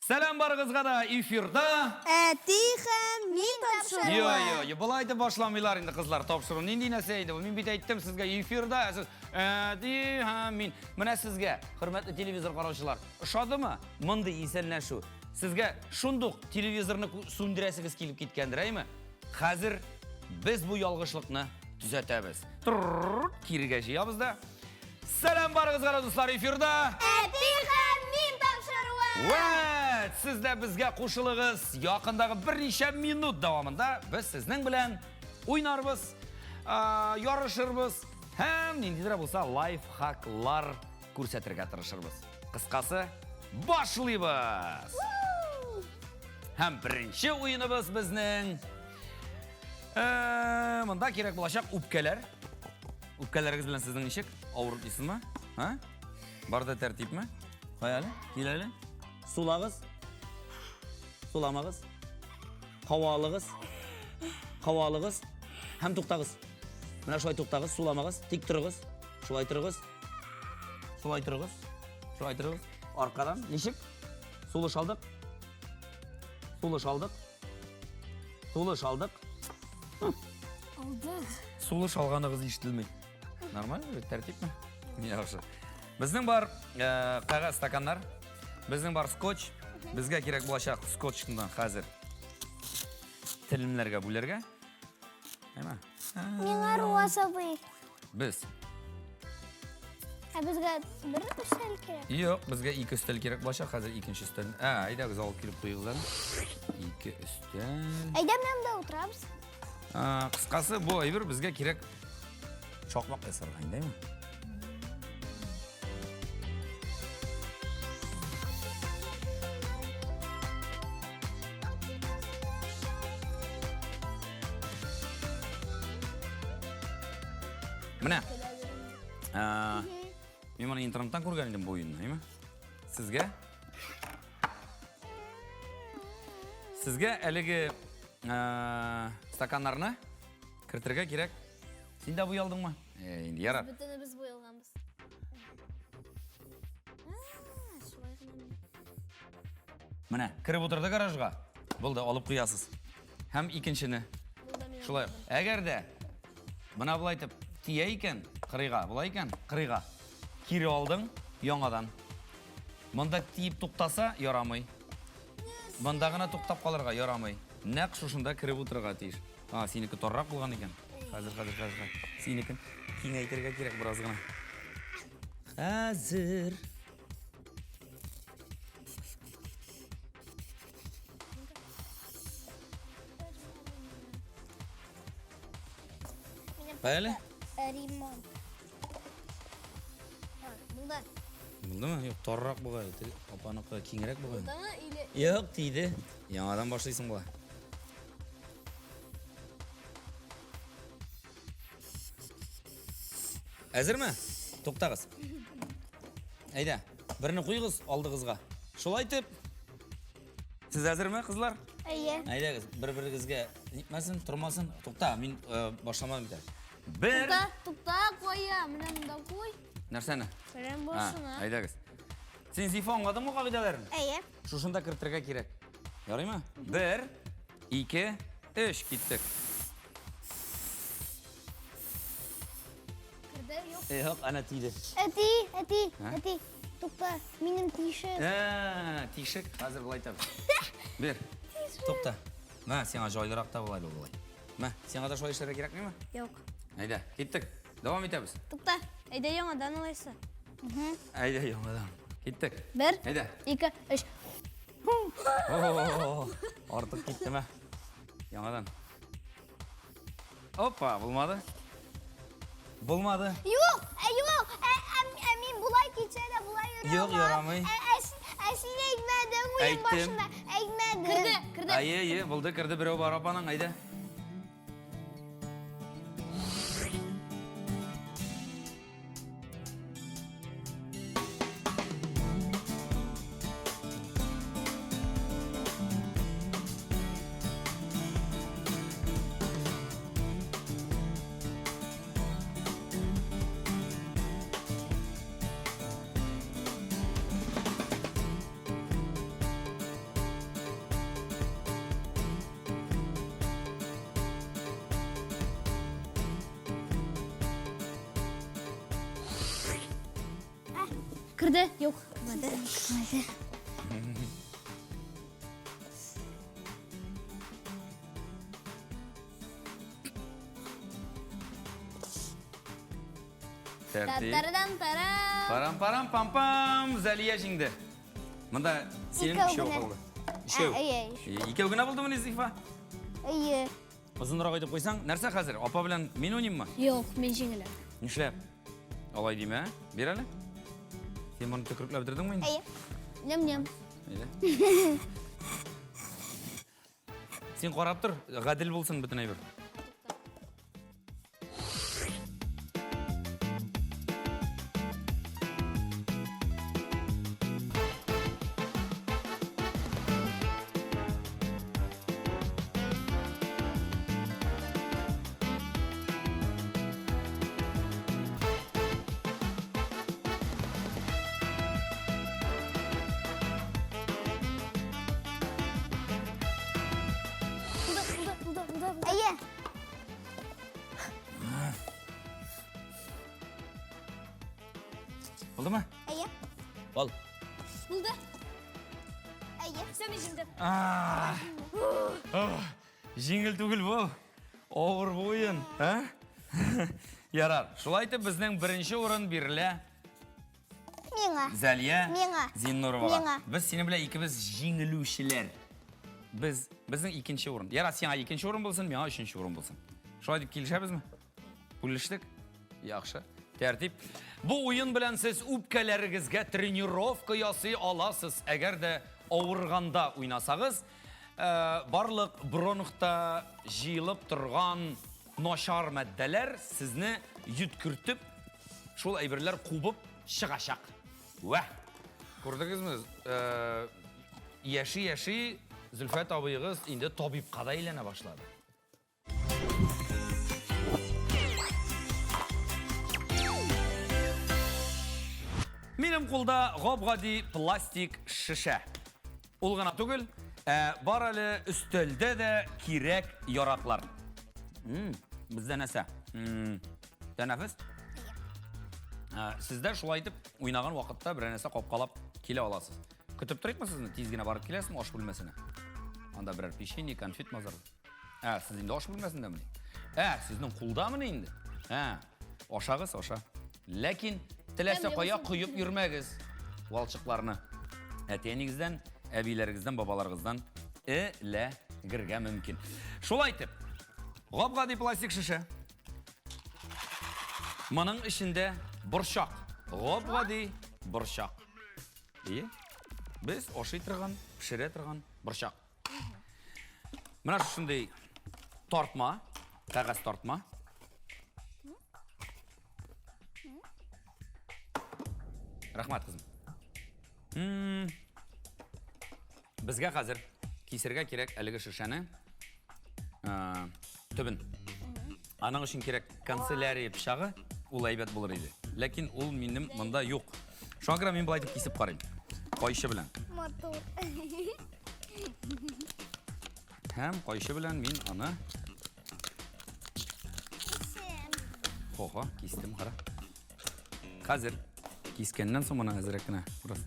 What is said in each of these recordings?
Сәлам барыгызга да эфирда. Әти һәм мин тапшыруы. Йо, йо, йо, болай итеп башламыйлар инде кызлар тапшыру. Нинди нәрсә инде бу? Мин бит әйттем сезгә эфирда, ә сез әти һәм мин. Менә сезгә, хөрмәтле телевизор караучылар, ошадымы мондый исәнләшү? Сезгә шундук телевизорны сүндерәсегез килеп киткәндер, әйме? Хәзер без бу ялгышлыкны төзәтәбез. Трррр, кирегә җыябыз да. Сәлам барыгызга да, дуслар, эфирда! Әти һәм мин тапшыруы! Вәт, сез дә безгә кушылыгыз. Якындагы берничә минут дәвамында без сезнең белән уйнарбыз, ярышырбыз һәм ниндидер булса лайфхаклар күрсәтергә тырышырбыз. Кыскасы, башлыйбыз! Һәм беренче уеныбыз безнең монда кирәк булачак үпкәләр. Үпкәләрегез белән сезнең ничек? Авырып дисезме? А? Бар да тәртипме? Кая әле? Кил әле. Сулагыз. Суламагыз. Һава алыгыз. Һава алыгыз. Һәм туктагыз. Менә шулай туктагыз, суламагыз, тик торыгыз. Шулай торыгыз. Шулай торыгыз. Шулай торыгыз. Аркадан ничек? Сулыш алдык. Сулыш алдык. Сулыш алдык. Алдык. Сулыш алганыгыз ишетелми. Нормально бит, тәртипме? Яхшы. Безнең бар э, кәгазь стаканнар, безнең бар скотч. Безгә кирәк булачак скотчны хәзер телемнәргә бүләргә. Әйме? Миңа розовый. Без. Ә безгә бер өстәл кирәк. Юк, безгә ике өстәл кирәк булачак. Хәзер икенче өстәл. Ә, әйдәгез алып килеп куегыз әле. Ике өстәл. Әйдә менә монда утырабыз. Ә, кыскасы, бу әйбер безгә кирәк шакмак ясарга инде, әйме? Менә. Ә, мин моны интернеттан күргән идем бу уенны, әйме? Сезгә Сезгә әлеге ә, стаканнарны кертергә кирәк. Син дә буялдыңмы? Э, инде ярар. Бөтенебез буялганбыз. Шулай гына. Менә, кереп утырды гаражга. Булды, алып куясыз. Һәм икенчене. Шулай. Әгәр дә менә болай итеп тия икән, кырыйга, болай икән, кырыйга. Кире алдың, яңадан. Монда тиеп туктаса, ярамый. Монда гына туктап калырга ярамый. Нәкъ шушында кереп утырырга тиеш. А, синеке таррак булган икән. Хәзер, хәзер, хәзер. Синекен киңәйтергә кирәк бераз гына. Хәзер. Кая әле? Ремонт. Булды. Булдымы? Юк, таррак бугай. Апаныкы киңрәк бугай. Булдымы или? Юк, тиде. Яңадан башлыйсың була. Әзерме? Туктагыз. Әйдә, берне куйгыз алдыгызга. Шулай итеп, сез әзерме, кызлар? Әйе. Әйдәгез, бер-берегезгә нитмәсен, тормасын. Тукта, мин э, башламадым бит әле. Бер. Тукта, тукта, куя. Менә монда куй. Нәрсәне? Прям А, башына. Әйдәгез. Син Зифа аңладыңмы кагыйдәләрен? Әйе. Шушында кертергә кирәк. Ярыймы? Бер, ике, өч киттек. Керде, юк. Юк, әнә тиде. Әти, әти, Ә? әти, тукта, минем тишек. Ә, тишек, хәзер болай итәбез. Бер. Тукта. Мә, сиңа җайлырак та була әле болай. Мә, сиңа да шулай эшләргә кирәкмиме? Юк. Әйдә, киттек. Дәвам итәбез. Тукта, әйдә яңадан алайса. Әйдә, яңадан. Киттек. Бер, Әйдә. ике, өч. О, артык киттеме? Яңадан. Опа, булмады. Булмады. Юк, ә юк, ә, ә, ә мин болай китсә дә болай йөрә Юк, ярамый. Ә, ә, ә син әйтмәдең уен Әйттем. башында. Әйтмәдең. Керде, керде. Әйе, әйе, булды, керде берәү бар апаның, әйдә. Керде, юк. Керде. Керде. Тәртип. Тарарам тарам. Парам парам пам пам. Зәлия җиңде. Монда синең Икәү өчәү генә. калды. Өчәү. Ә, әйе, Е, Икәү генә булдымыни, Зифа? Әйе. Озынрак итеп куйсаң, нәрсә хәзер? Апа белән мин уйныйммы? Юк, мин җиңеләм. Нишләп? Алай димә, бир әле. Син моны төкрекләп бетердеңме инде? Әйе. Ням-ням. Әйдә. Син карап тор, гадел булсын бөтен әйбер. Булды, булды, булды, булды. булды. Әйе. Булдымы? Әйе. Ал. Булды. Әйе. Все, мин җиңдем. А! Ах, Җиңел түгел бу. Авыр бу уен, ә? Ярар. Шулай итеп безнең беренче урын бирелә Миңа. Зәлия Миңа. Зиннуровага. Миңа. Без синең белән икебез җиңелүчеләр. Без безнең икенче урын. Ярар, сиңа икенче урын булсын, миңа өченче урын булсын. Шулай дип килешәбезме? Бүлештек? Яхшы. Тәртип. Бу уен белән сез үпкәләрегезгә тренировка ясый аласыз. Әгәр дә авырганда уйнасагыз, э, барлык бронхта җыелып торган начар матдәләр сезне йөткертеп, шул әйберләр кубып чыгачак. Вә! Күрдегезме? Э, яши-яши Зөлфәт абыегыз инде табибка да әйләнә башлады. Минем кулда гап-гади пластик шешә. Ул гына түгел, ә бар әле өстәлдә дә кирәк яраклар. Бездә нәрсә? Тәнәфес? Сездә шулай итеп уйнаган вакытта берәр нәрсә капкалап килә аласыз. Көтеп торыйкмы сезне? Тиз генә барып киләсезме аш бүлмәсенә? Анда берәр печенье, конфет мазар. Ә, сез инде аш бүлмәсендәмени? Ә, сезнең кулдамыни инде? Ә, ашагыз, аша. Ләкин теләсә кая коеп йөрмәгез валчыкларны. Әти-әнигездән, әбиләрегездән, бабаларыгыздан эләгергә мөмкин. Шулай итеп, гап-гади пластик шешә. Моның эчендә борчак. Гап-гади борчак. Ие. Без ашый торган, пешерә торган борчак. Менә шушындый тартма, кәгазь тартма. Рәхмәт, кызым. Безгә хәзер кисергә кирәк әлеге шешәне төбен. Аның өчен кирәк канцелярия пычагы, ул әйбәт булыр иде. Ләкин ул минем монда юк. Шуңа күрә мин болай итеп кисеп карыйм. Кайчы белән. Матур. Һәм кайчы белән мин аны Хо-хо, кистем, кара. Хәзер кискәннән соң моны әзрәк кенә бераз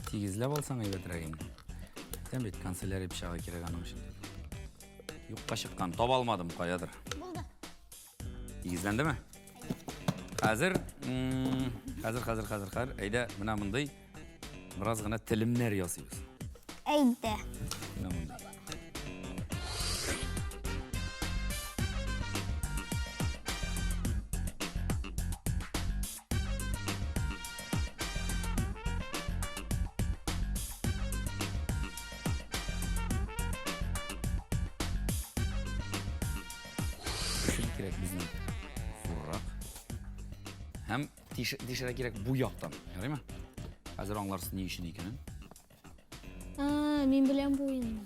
тигезләп алсаң әйбәтрәк инде. Әйтәм бит, канцелярия пычагы кирәк аның өчен дип. Юкка чыккан, таба алмадым каядыр. Булды. Тигезләндеме? Хәзер, хәзер, хәзер, хәзер, хәзер, әйдә, менә мондый бераз гына телемнәр ясыйбыз. Әйдә. Менә мондый. Өчен кирәк безнең зуррак. Һәм тишәргә кирәк бу яктан. Ярыймы? Хәзер аңларсыз ни өчен икәнен. А, мин беләм бу уенны.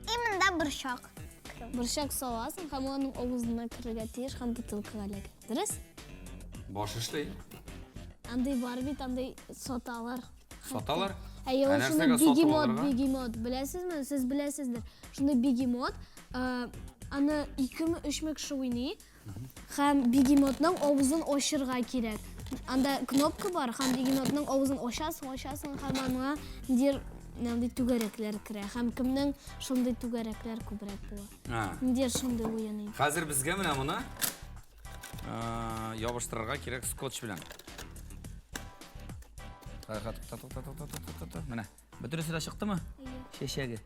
И монда борчак. Борчак саласың һәм аның авызына керергә тиеш һәм бутылкага эләгә. Дөрес? Баш эшли. Андый бар бит, андый саталар. Саталар? Әйе, Ә ул шундый нәрсәгә сатып бегемот, алырга? бегемот. Беләсезме? Сез беләсездер. Шундый бегемот, аны икеме, өчме кеше уйный. Һәм бегемотның авызын ачырга кирәк. Анда кнопка бар һәм бегемотның авызын ачасың, ачасың һәм аңа ниндидер андый түгәрәкләр керә һәм кемнең шундый түгәрәкләр күбрәк була. Ниндидер шундый уен иде. Хәзер безгә менә моны ябыштырырга кирәк скотч белән. Тукта, тукта, тукта, тукта, тукта. Менә. Бөтенесе дә чыктымы? Чәчәге.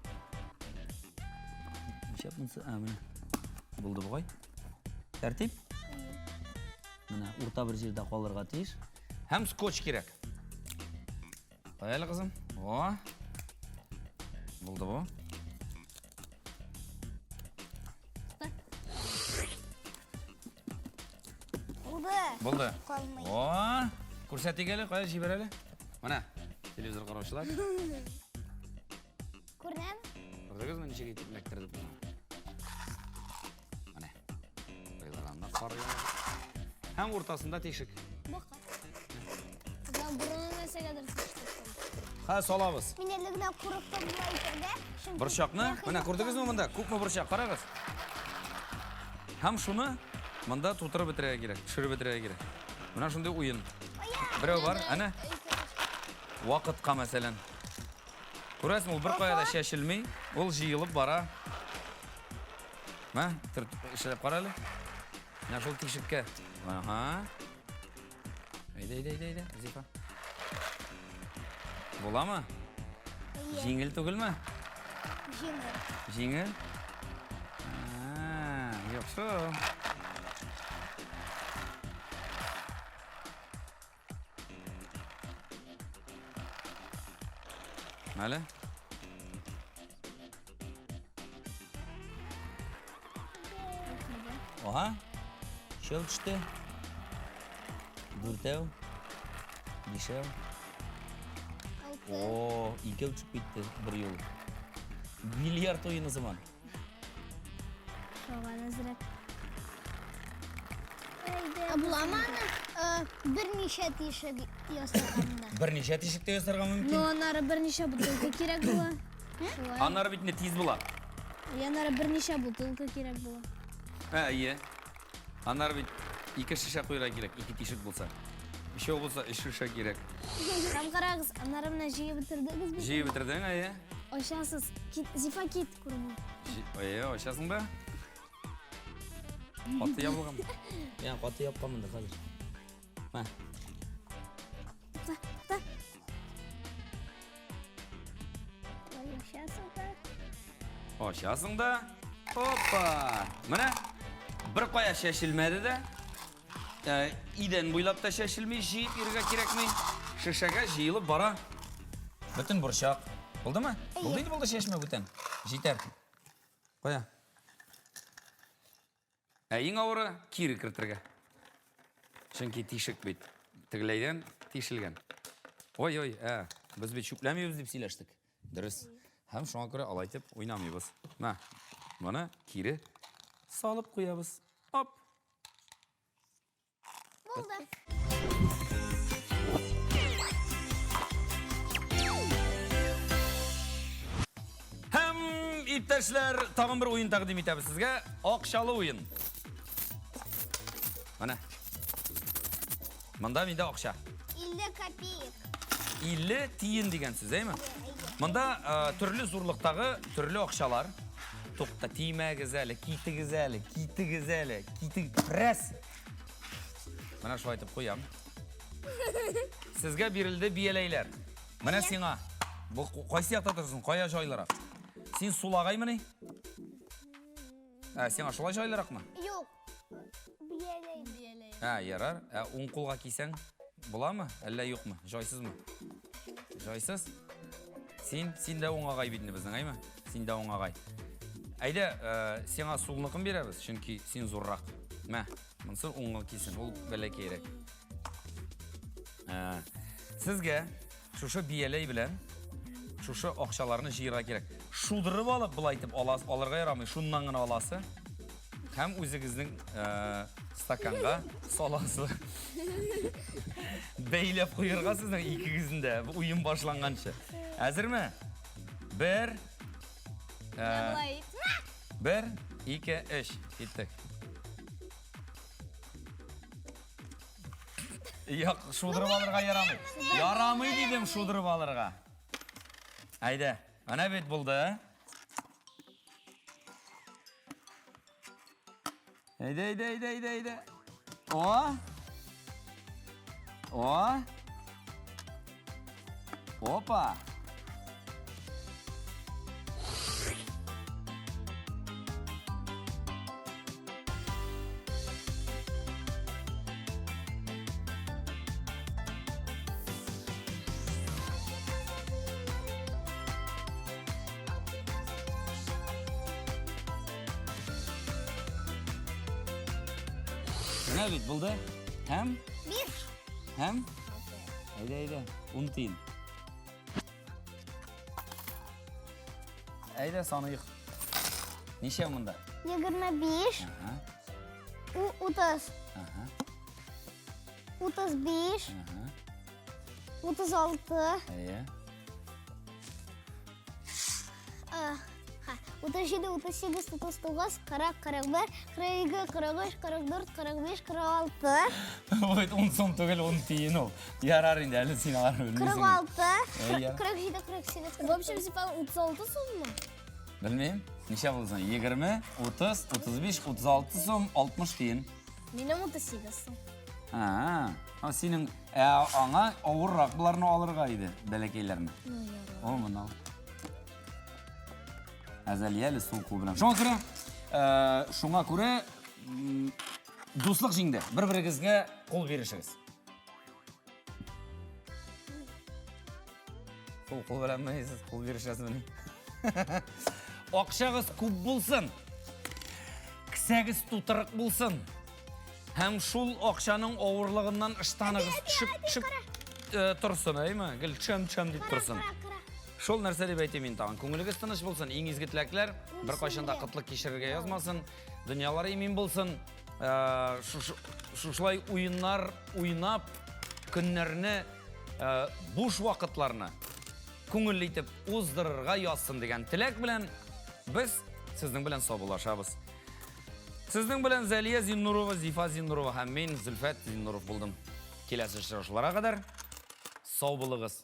Нишләп монысы? А, менә. Булды бугай. Тәртип? Менә урта бер җирдә калырга тиеш. Һәм скотч кирәк. Кая әле, кызым? О. Булды бу. Булды. Булды. Калмый. О, күрсәтик әле, кая җибәр әле. Менә, телевизор караучылар. Күренәме? Күрдегезме, ничек итеп эләктердек моны? Менә. Кыйларында кар ява. Һәм уртасында тишек. Бака. Кызның борыны нәрсәгәдер тишеп. Хә, салабыз. Мин әле генә курыктым болай итәргә. Чөнки Борчакны, менә күрдегезме монда? Күпме борчак, карагыз. Һәм шуны монда тутырып бетерергә кирәк, төшереп бетерергә кирәк. Менә шундый уен. Берәү бар, әнә. Вакытка, мәсәлән. Күрәсең, ул беркая да чәчелми, ул җыелып бара. Мә, эшләп кара әле. Менә шул тишеккә. Ага. Әйдә, әйдә, әйдә, әйдә, Зифа. Буламы? Җиңел түгелме? Җиңел. Җиңел? Яхшы. Әле? Ага. Шел төште. Дүртәү. Бишәү. Алты. О, икәү төшеп китте бер юлы. Бильярд уены сыман. Шуган әзрәк. Ә буламы аны берничә тишек ясаганда? Берничә тишек тә ясарга мөмкин. Но аннары берничә бутылка кирәк була. Шулай. Аннары бит инде тиз була. И аннары берничә бутылка кирәк була. Ә, ие. Аннары бит ике шешә куярга кирәк, ике тишек булса. Өчәү булса, өч шешә кирәк. Һәм карагыз, аннары менә җыеп бетердегез бит. Җыеп бетердең, әйе. Ачасыз. Кит, Зифа кит, күренми. Әйе, ачасың да. Каты ябылган. Я, каты япканмын да хәзер. Мә. Тукта, тукта. Ачасың да. Ачасың да. Опа! Менә бер кая чәчелмәде дә. Идән буйлап та чәчелми, җыеп йөрергә кирәкми. Шешәгә җыелып бара. Бөтен борчак. Булдымы? Булды инде, булды чәчмә бүтән. Җитәр. Кая? Ә иң авыры кире кертергә. Чөнки тишек бит. Тегеләйдән тишелгән. Ой-ой, ә, без бит чүпләмибез дип сөйләштек. Дөрес. Һәм шуңа күрә алай итеп уйнамыйбыз. Мә, моны кире салып куябыз. Оп! Булды. Һәм, иптәшләр, тагын бер уен тәкъдим итәбез сезгә. Акчалы уен. Менә. Монда миндә акча. 50 копеек. 50 тиен дигән сүз, әйме? Монда э, төрле зурлыктагы төрле акчалар. Тукта, тимәгез әле, китегез әле, китегез әле, китег... Прәс! Менә шулай итеп куям. Сезгә бирелде бияләйләр. Менә сиңа. Бу кайсы якта торсын, кая җайлырак? Син сулагаймыни? Ә, сиңа шулай җайлыракмы? Юк. Бияләй. Бияләй. Ә, ярар. Ә уң кулга кисәң буламы, әллә юкмы? Җайсызмы? Җайсыз? Син, син дә уң агай бит инде безнең, әйме? Син дә уң агай. Әйдә, э, сиңа сулныкын бирәбез, чөнки син зуррак. Мә, монысы уңга кисен, ул бәләкәйрәк. Э, сезгә шушы бияләй белән шушы акчаларны җыярга кирәк. Шудырып алып, болай итеп алырга ярамый, шуннан гына аласы. Һәм үзегезнең э, стаканга саласы. Бәйләп куярга сезнең икегезне дә уен башланганчы. Әзерме? Бер, э, бер, ике, өч. Киттек. Юк, шудырып алырга ярамый. Ярамый дидем шудырып алырга. Әйдә, менә бит булды. Әйдә, әйдә, әйдә, әйдә, әйдә. О! О! Опа! Менә бит булды. Һәм? Биш. Һәм? Әйдә, әйдә. Ун тиен. Әйдә, саныйк. Ничә монда? 25. Ага. 30. Ага. 35. Ага. 36. Әйе. 37, 38, 39, 40, 41, 42, 43, 44, 45, 46. Ул бит 10 сум түгел, 10 тиен ул. Ярар инде, әле син аларны белмисең. 46, Әйе. 47, 48. В общем, типа 36 суммы? Белмим. Ничә булды соң? 20, 30, 35, 36 сум, 60 тиен. Минем 38 сум. А, а синең ә, аңа авыррак боларны алырга иде, бәләкәйләрне. Ну, ярар. О, моны ал. Әзәлия әле сул кул белән. Шуңа күрә, э, шуңа күрә дуслык җиңде. Бер-берегезгә кул бирешегез. Сул кул белән ми сез кул бирешәсезмени? Акчагыз күп булсын. Кесәгез тутырык булсын. Һәм шул акчаның авырлыгыннан ыштаныгыз төшеп төшеп э, торсын, әйме? Гел төшәм төшәм дип торсын. Шул нәрсә дип әйтим мин тагын. Күңелегез тыныч булсын, иң изге теләкләр. Беркайчан да кытлык кичерергә язмасын. Дөньялар имин булсын. Э, шушылай уеннар уйнап, көннәрне, э, буш вакытларны күңелле итеп уздырырга язсын дигән теләк белән без сезнең белән саубуллашабыз. Сезнең белән Зәлия Зиннурова, Зифа Зиннурова һәм мин Зөлфәт Зиннуров булдым. Киләсе очрашуларга кадәр сау булыгыз.